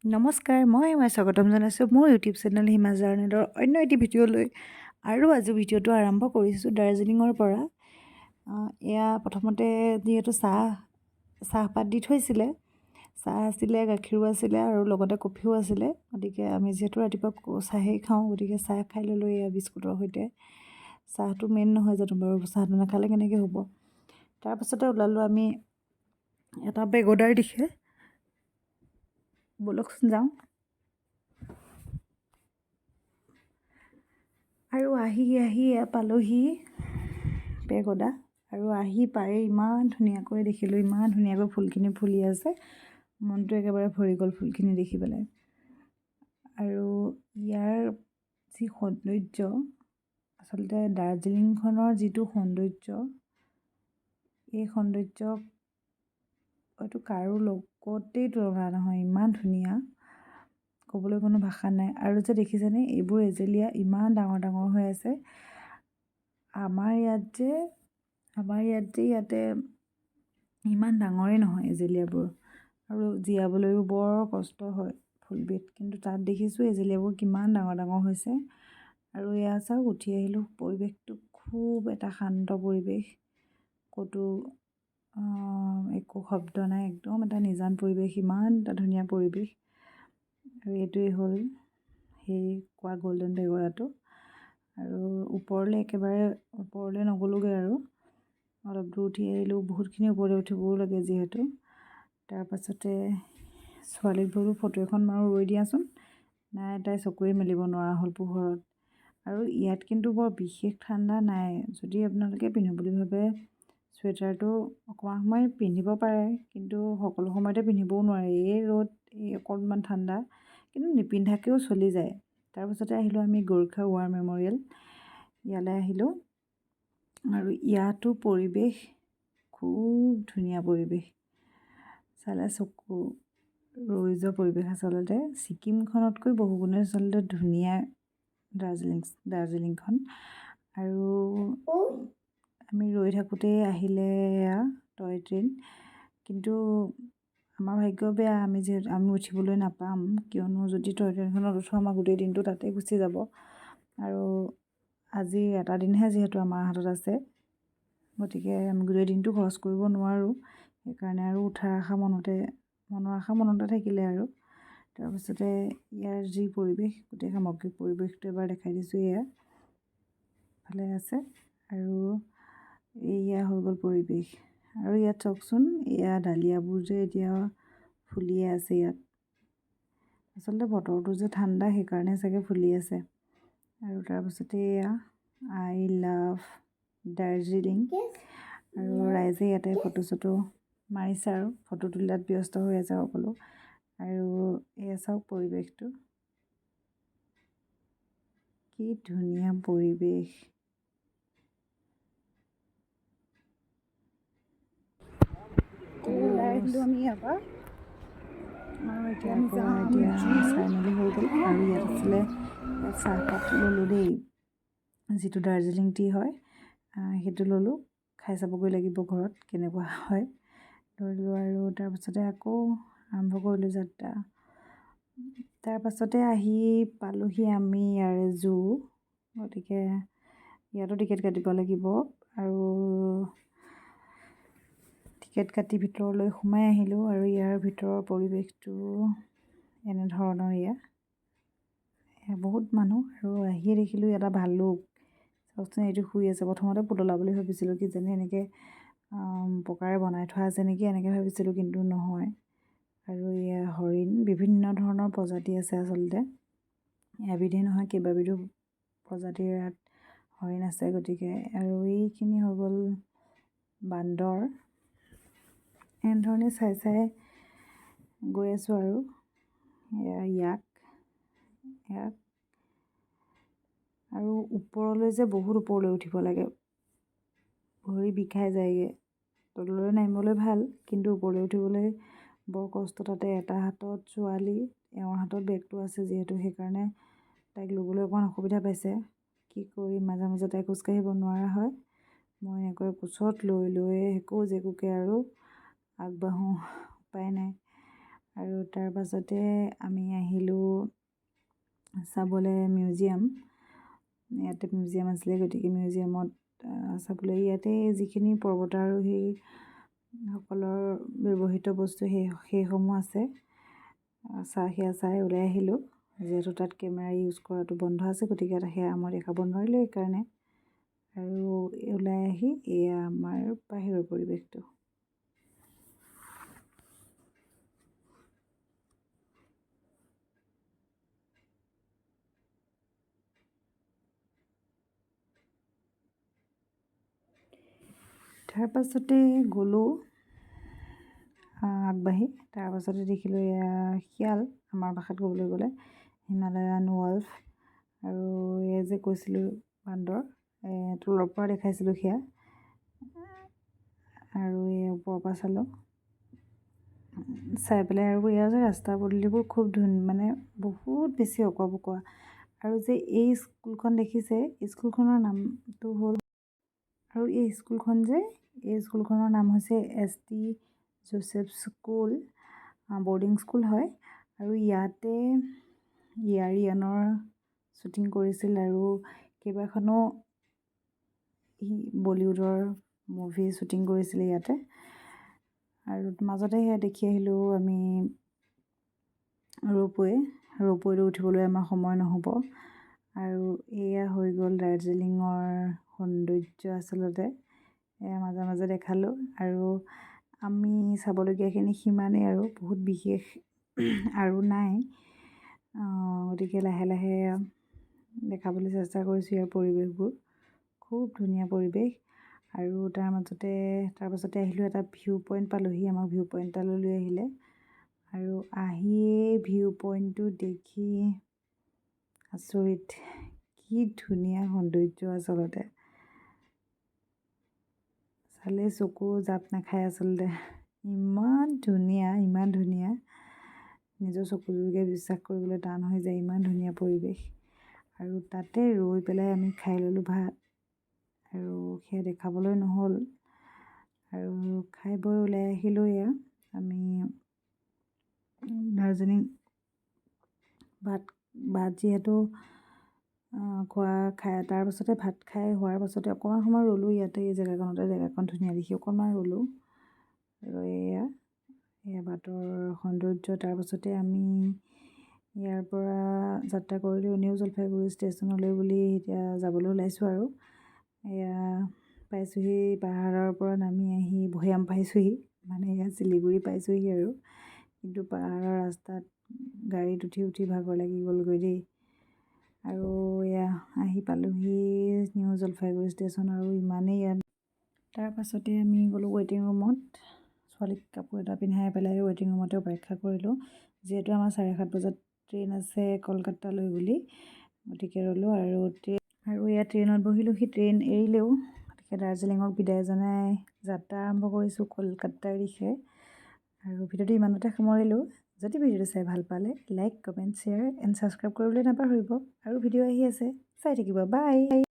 নমস্কাৰ, মই স্বাগতম জনাইছোঁ মোৰ ইউটিউব চেনেল হিমা জাৰ্নেলৰ অন্য এটি ভিডিঅ'লৈ। আৰু আজি ভিডিঅ'টো আৰম্ভ কৰিছোঁ দাৰ্জিলিঙৰ পৰা। এয়া প্ৰথমতে যিহেতু চাহপাত দি থৈছিলে, চাহ আছিলে, গাখীৰো আছিলে আৰু লগতে কফিও আছিলে। গতিকে আমি যিহেতু ৰাতিপুৱা চাহেই খাওঁ, গতিকে চাহ খাই ল'লোঁ এয়া বিস্কুটৰ সৈতে। চাহটো মেইন নহয় জানো বাৰু? চাহটো নাখালে কেনেকৈ হ'ব? তাৰপাছতে ওলালোঁ আমি এটা পেগডাৰ দিশে। ব'লকচোন যাওঁ। আৰু আহি আহি এয়া পালোহি পেগডা। আৰু আহি পায়ে ইমান ধুনীয়াকৈ দেখিলোঁ, ইমান ধুনীয়াকৈ ফুলখিনি ফুলি আছে, মনটো একেবাৰে ভৰি গ'ল ফুলখিনি দেখি পেলাই। আৰু ইয়াৰ যি সৌন্দৰ্য, আচলতে দাৰ্জিলিংখনৰ যিটো সৌন্দৰ্য, এই সৌন্দৰ্যক হয়তো কাৰো লগতেই তুলনা নহয়, ইমান ধুনীয়া, ক'বলৈ কোনো ভাষা নাই। আৰু যে দেখিছেনে এইবোৰ এজেলিয়া ইমান ডাঙৰ ডাঙৰ হৈ আছে। আমাৰ ইয়াত যে ইয়াতে ইমান ডাঙৰেই নহয় এজেলিয়াবোৰ আৰু জীয়াবলৈও বৰ কষ্ট হয় ফুলবিধ, কিন্তু তাত দেখিছোঁ এজেলিয়াবোৰ কিমান ডাঙৰ ডাঙৰ হৈছে। আৰু এয়া চাওক, উঠি আহিলোঁ, পৰিৱেশটো খুব এটা শান্ত পৰিৱেশ, ক'তো একো শব্দ নাই, একদম এটা নিজান পৰিৱেশ, ইমান এটা ধুনীয়া পৰিৱেশ। আৰু এইটোৱেই হ'ল সেই কোৱা গ'ল্ডেন পেগডাটো। আৰু ওপৰলৈ, একেবাৰে ওপৰলৈ নগ'লোগৈ আৰু অলপ দূৰ উঠি আহিলোঁ, বহুতখিনি ওপৰলৈ উঠিবও লাগে যিহেতু। তাৰপাছতে ছোৱালীক বোলো ফটো এখন মাৰোঁ, ৰৈ দিয়াচোন। নাই, তাই চকুৱে মেলিব নোৱাৰা হ'ল পোহৰত। আৰু ইয়াত কিন্তু বৰ বিশেষ ঠাণ্ডা নাই। যদি আপোনালোকে পিন্ধো বুলি ভাবে, চুৱেটাৰটো অকণমান সময় পিন্ধিব পাৰে, কিন্তু সকলো সময়তে পিন্ধিবও নোৱাৰে। এই ৰ'দ, এই অকণমান ঠাণ্ডা, কিন্তু নিপিন্ধাকৈও চলি যায়। তাৰপাছতে আহিলোঁ আমি গোৰ্খা ৱাৰ মেম'ৰিয়েল, ইয়ালৈ আহিলোঁ। আৰু ইয়াতো পৰিৱেশ খুব ধুনীয়া পৰিৱেশ, চালে চকু ৰৈ যোৱা পৰিৱেশ। আচলতে ছিকিমখনতকৈ বহুগুণে আচলতে ধুনীয়া দাৰ্জিলিংখন। আৰু আমি ৰৈ থাকোঁতেই আহিলে এয়া টয় ট্ৰেইন, কিন্তু আমাৰ ভাগ্য বেয়া, আমি যিহেতু আমি উঠিবলৈ নাপাম, কিয়নো যদি টয় ট্ৰেইনখনত উঠোঁ আমাৰ গোটেই দিনটো তাতেই গুচি যাব। আৰু আজি এটা দিনহে যিহেতু আমাৰ হাতত আছে, গতিকে আমি গোটেই দিনটো খৰচ কৰিব নোৱাৰোঁ। সেইকাৰণে আৰু উঠাৰ আশা মনতে, মনৰ আশা মনতে থাকিলে। আৰু তাৰপিছতে ইয়াৰ যি পৰিৱেশ, গোটেই সামগ্ৰিক পৰিৱেশটো এবাৰ দেখাই দিছোঁ। এয়া ভালে আছে। আৰু এয়া হৈ গ'ল পৰিৱেশ। আৰু ইয়াত চাওকচোন, এয়া ডালিয়াবোৰ যে এতিয়া ফুলিয়ে আছে ইয়াত। আচলতে বতৰটো যে ঠাণ্ডা, সেইকাৰণে চাগে ফুলি আছে। আৰু তাৰপাছতে এয়া I love Darjeeling. আৰু ৰাইজে ইয়াতে ফটো চটো মাৰিছে আৰু ফটো তোলাত ব্যস্ত হৈ আছে সকলো। আৰু এয়া চাওক পৰিৱেশটো, কি ধুনীয়া পৰিৱেশ। ওলাই আহিলোঁ আমি ইয়াৰ পৰা আৰু এতিয়া আমি পৰা যাম। এতিয়া চাই মেলি হৈ গ'ল। আৰু ইয়াত আছিলে, ইয়াত চাহপাত ল'লোঁ দেই, যিটো দাৰ্জিলিং টি হয় সেইটো ল'লোঁ, খাই চাবগৈ লাগিব ঘৰত কেনেকুৱা হয়, ধৰিলোঁ। আৰু তাৰপাছতে আকৌ আৰম্ভ কৰিলোঁ যাত্ৰা। তাৰপাছতে আহি পালোহি আমি ইয়াৰে জু। গতিকে ইয়াতো টিকেট কাটিব লাগিব। আৰু টিকেট কাটি ভিতৰলৈ সোমাই আহিলোঁ। আৰু ইয়াৰ ভিতৰৰ পৰিৱেশটো এনেধৰণৰ। এয়া বহুত মানুহ। আৰু আহিয়ে দেখিলোঁ এটা ভালুক, চাওকচোন, এইটো শুই আছে। প্ৰথমতে পুতলা বুলি ভাবিছিলোঁ, কিজানি এনেকৈ পকাৰে বনাই থোৱা আছে নেকি এনেকৈ ভাবিছিলোঁ, কিন্তু নহয়। আৰু এয়া হৰিণ, বিভিন্ন ধৰণৰ প্ৰজাতি আছে আচলতে, এবিধেই নহয়, কেইবাবিধো প্ৰজাতিৰ ইয়াত হৰিণ আছে। গতিকে আৰু এইখিনি হৈ গ'ল বান্দৰ। এনেধৰণে চাই চাই গৈ আছোঁ। আৰু এয়া ইয়াক ইয়াক আৰু ওপৰলৈ যে বহুত ওপৰলৈ উঠিব লাগে, ভৰি বিষাই যায়গৈ। তললৈ নামিবলৈ ভাল, কিন্তু ওপৰলৈ উঠিবলৈ বৰ কষ্ট। তাতে এটা হাতত ছোৱালী, এওঁৰ হাতত বেগটো আছে যিহেতু, সেইকাৰণে তাইক ল'বলৈ অকণমান অসুবিধা পাইছে। কি কৰিম, মাজে মাজে তাই খোজকাঢ়িব নোৱাৰা হয়। মই এনেকৈ কোচত লৈ লৈ হেকো জেকোকৈ আৰু আগবাঢ়োঁ, উপায় নাই। আৰু তাৰ পাছতে আমি আহিলোঁ চাবলৈ মিউজিয়াম। ইয়াতে মিউজিয়াম আছিলে, গতিকে মিউজিয়ামত চাবলৈ ইয়াতে যিখিনি পৰ্বতাৰোহীসকলৰ ব্যৱহৃত বস্তু সেইসমূহ আছে। সেয়া চাই ওলাই আহিলোঁ। যিহেতু তাত কেমেৰা ইউজ কৰাটো বন্ধ আছে, গতিকে সেয়া মই দেখাব নোৱাৰিলোঁ সেইকাৰণে। আৰু ওলাই আহি এয়া আমাৰ বাহিৰৰ পৰিৱেশটো। তাৰ পাছতে গ'লোঁ আগবাঢ়ি। তাৰপাছতে দেখিলোঁ এয়া শিয়াল, আমাৰ ভাষাত ক'বলৈ গ'লে হিমালয়ান ৱল্ফ। আৰু এয়া যে কৈছিলোঁ বান্দৰ, তলৰ পৰা দেখাইছিলোঁ সেয়া। আৰু এই ওপৰৰ পৰা চালোঁ, চাই পেলাই। আৰু ইয়াৰ যে ৰাস্তা পদূলিবোৰ খুব ধুনীয়া, মানে বহুত বেছি অকোৱা পকোৱা। আৰু যে এই স্কুলখন দেখিছে, স্কুলখনৰ নামটো হ'ল, আৰু এই স্কুলখন যে, এই স্কুলখনৰ নাম হৈছে ST. Joseph school, boarding school হয়। আৰু ইয়াতে ইয়াৰিয়ানৰ শ্বুটিং কৰিছিল আৰু কেইবাখনো বলিউডৰ মুভি শ্বুটিং কৰিছিলে ইয়াতে। আৰু মাজতে সেয়া দেখি আহিলোঁ আমি ৰ'পৱে। ৰ'পৱেটো উঠিবলৈ আমাৰ সময় নহ'ব। আৰু এয়া হৈ গ'ল দাৰ্জিলিঙৰ সৌন্দৰ্য আচলতে, এয়া মাজে মাজে দেখালোঁ। আৰু আমি চাবলগীয়াখিনি সিমানেই, আৰু বহুত বিশেষ আৰু নাই। গতিকে লাহে লাহে দেখাবলৈ চেষ্টা কৰিছোঁ ইয়াৰ পৰিৱেশবোৰ, খুব ধুনীয়া পৰিৱেশ। আৰু তাৰ মাজতে তাৰপাছতে আহিলোঁ, এটা ভিউ পইণ্ট পালোহি, আমাক ভিউ পইণ্ট এটালৈ লৈ আহিলে। আৰু আহিয়েই ভিউ পইণ্টটো দেখি আচৰিত, কি ধুনীয়া সৌন্দৰ্য আচলতে, চালে চকু জাপ নাখায় আচলতে, ইমান ধুনীয়া, ইমান ধুনীয়া, নিজৰ চকুযোৰকে বিশ্বাস কৰিবলৈ টান হৈ যায়, ইমান ধুনীয়া পৰিৱেশ। আৰু তাতে ৰৈ পেলাই আমি খাই ল'লোঁ ভাত, আৰু সেয়া দেখাবলৈ নহ'ল। আৰু খাই বৈ ওলাই আহিলোঁ। এয়া আমি দাৰ্জিলিং ভাত ভাত যিহেতু খোৱা খাই, তাৰপাছতে ভাত খাই হোৱাৰ পাছতে অকণমান সময় ৰ'লোঁ ইয়াতে, এই জেগাকণতে, জেগাকণ ধুনীয়া দেখি অকণমান ৰ'লোঁ। আৰু এয়া এয়া বাটৰ সৌন্দৰ্য। তাৰপাছতে আমি ইয়াৰ পৰা যাত্ৰা কৰিলোঁ নিউ জলপাইগুৰি ষ্টেচনলৈ বুলি এতিয়া যাবলৈ ওলাইছোঁ। আৰু এয়া পাইছোঁহি, পাহাৰৰ পৰা নামি আহি ভৈয়াম পাইছোঁহি, মানে ইয়াত শিলিগুৰি পাইছোঁহি। আৰু কিন্তু পাহাৰৰ ৰাস্তাত গাড়ীত উঠি উঠি ভাগৰ লাগি গ'লগৈ দেই। আৰু এয়া আহি পালোঁহি নিউ জলপাইগুৰি ষ্টেচন। আৰু ইমানেই ইয়াত। তাৰপাছতে আমি গ'লোঁ ৱেইটিং ৰুমত, ছোৱালীক কাপোৰ এটা পিন্ধাই পেলাই ৱেইটিং ৰুমতে অপেক্ষা কৰিলোঁ, যিহেতু আমাৰ 7:30 বজাত ট্ৰেইন আছে কলকাতালৈ বুলি, গতিকে ৰ'লোঁ। আৰু ইয়াত ট্ৰেইনত বহিলোঁ, সি ট্ৰেইন এৰিলেও, গতিকে দাৰ্জিলিঙক বিদায় জনাই যাত্ৰা আৰম্ভ কৰিছোঁ কলকাতাৰ দিশে। আৰু ভিডিঅ'টো ইমানতে সামৰিলোঁ। যদি ভিডিঅ'টো চাই ভাল পালে like, comment, share and subscribe কৰিবলৈ নাপাহৰিব। আৰু ভিডিঅ' আহি আছে, চাই থাকিব। বাই।